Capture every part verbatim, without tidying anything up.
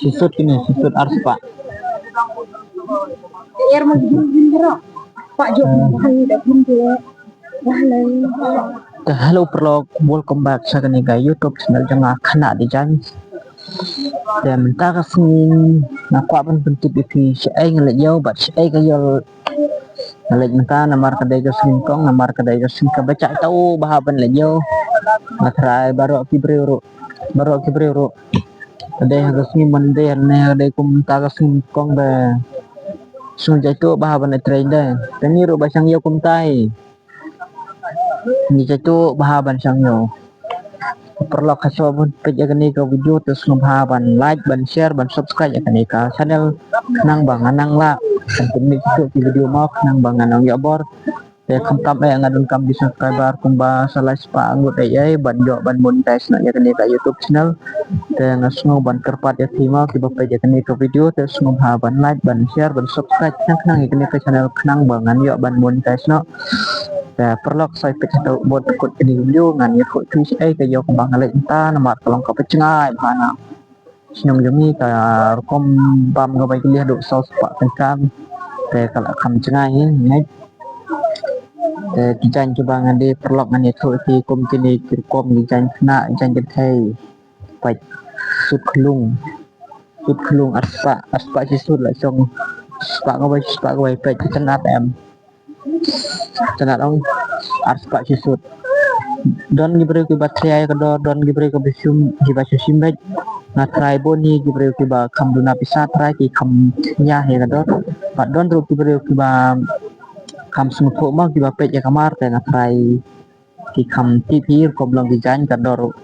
Shisut kine, shisut arspah. Er ma gin gin ro. Pak jok ma hai da gin de. Wah lai. Te hello paralok, welcome back sha kane ka YouTube channel jong nga Khynnah Design. Te mynta ka sngi nga kwah ban pyntip ïa phi shaei nga leit ïew bad shaei ka ïoh nga leit mynta namar ka dei ka sngi kong, namar ka dei ka sngi kaba chah tau bha ban leit ïew. Nga trai baroh ki briew ruh, baroh ki briew ruh. Ka dei ha ka sngi Monday ne ka dei kumta ka sngi kong ba sngi jaituh bha ban leit trei dei. Te ngi ruh ba shang ïew kumta hi. Ngi jaituh bha ban shang ïew. Paralok, ha shuwa ban peit ïa kane ka video te sngewbha ban like, ban share, ban subscribe ïa kane ka channel khnang ba ngan nang lah ban pynmih kito ki video mo khnang ba ngan nang ïoh bor. Te khamtam eh nga donkam ki subscriber kumba sa lai spah ngut eh eh ban ïoh ban monetize noh ïa kane ka YouTube channel. Te nga sngew ban kyrpad ïa phi mo kiba peit ïa kane ka video te sngewbha ban like, ban share, ban subscribe khnang khnang ïa kane ka channel khnang ba ngan ïoh ban monetize noh. Te paralok, sa ïa peit haduh bad kut kane ka video ngan ïathuh ïa phi shaei ka ïew kaba nga leit mynta namar ka long kaba jngai bha na shnong jong ngi, ka rukom bam kaba ïa ki lih haduh saw spah tyngka. Te ka la kham jngai hi, ngai. Te ki jaiñ kiba ngan dei paralok ngan ïathuh ïa phi kum kine ki rukom ki jaiñ khynnah, ki jaiñ kynthei. Peit, shisut khyllung. Shisut khyllung arspah, arspah shisut la shong. Spah kawei, spah kawei, peit ki tynnat em. Tynnat ong arspah shisut. Don ki briew kiba trai ïa ka dor, don ki briew kiba shim, kiba shu shim beit. Nga trai bun hi ki briew kiba kham duna pisa trai ki kham ïa hi ka dor. Bad don ruh ki briew kiba kham sngewthuh mo kiba peit ïa ka mar te nga trai ki kham tip hi rukom long ki jaiñ ka dor ruh.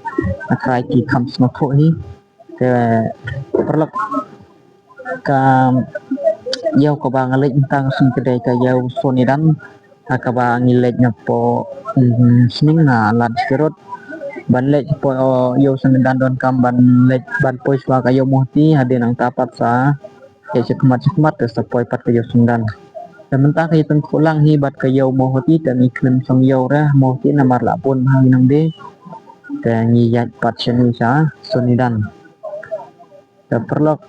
Nga trai ki kham sngewthuh hi. Te paralok, ka ïew kaba nga leit mynta ka sngi ka dei ka ïew Sonidan, ha kaba ngi leit napoh, mm, Sning na Lad Skirot. Ban leit poh ïew Sonidan donkam ban leit ban poi shuwa ka ïew Mawhati, hadien nangta pat sa leit shakhmat shakhmat te sa poi pat ka ïew Sonidan. Te mynta ka ïatyngkhuh lang hi bad ka ïew Mawhati te ngi khlem shong ïew re Mawhati namar la bun bha ngi nang dei. Te ngi ïaid pat shane sha Sonidan. Te paralok,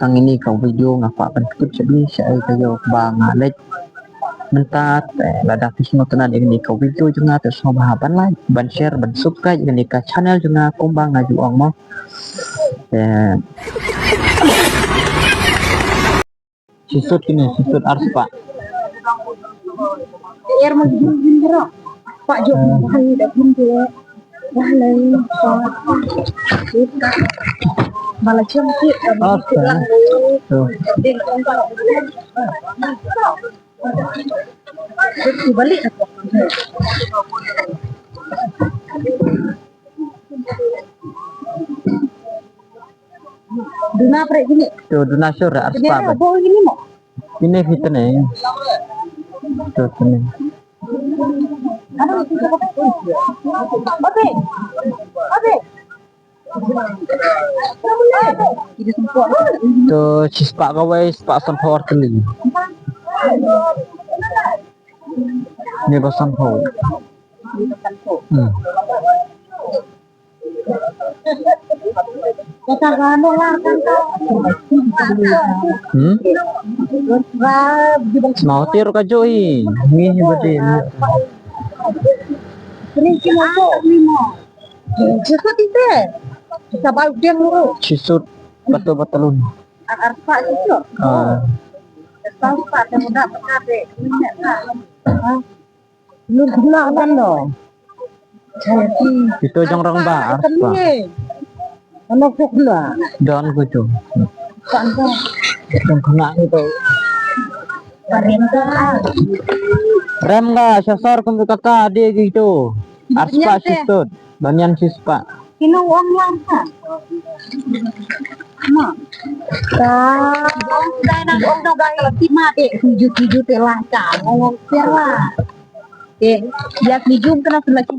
tang ine ka video nga kwah ban pyntip shaei shaei ka ïew kaba nga leit mynta. Te lada phi sngewtynnat ïa kane ka video jong nga te sngewbha ban like, ban share, ban subscribe ïa kane ka channel jong nga kumba nga ju ong mo. Te shisut kine, shisut arspah. Er ma gin gin ro. Pak jok ma hai da gin de. Wah lai. Bala chong ki. Arspah. Tuh. Balik. Duna pre gini. To duna sure arspah ba. Bo gini mo. Kine hi tene. To tene. Oke. Oke. To shispah kawei, spah sanphew tylli. Ni ba sanphew. Hmm. Hmm? Mau tiru ka joi. Ni ba din. Ni ki mau joi ni mau. Shisut ite. Kita bau dia nguru. Shisut. Betul betul. Ar-, arspah shisut. Ah. Arspah te muda pekade. Ini nak. Ah. Lun kena kan do. Itu jong rang ba arspah. Ano ko kena. Don ko tu. Kan do. Jong kena itu. Parenta. Rem ga sasar kum kaka dia gitu. Arspah shisut. Banyan shisut. Kino wang lang ka. Ma. Ka. Wang dai na wang dai la ti ma de. Tujuh tujuh te lah ka. Wang wang per lah. Eh, ya tujuh kena selalu.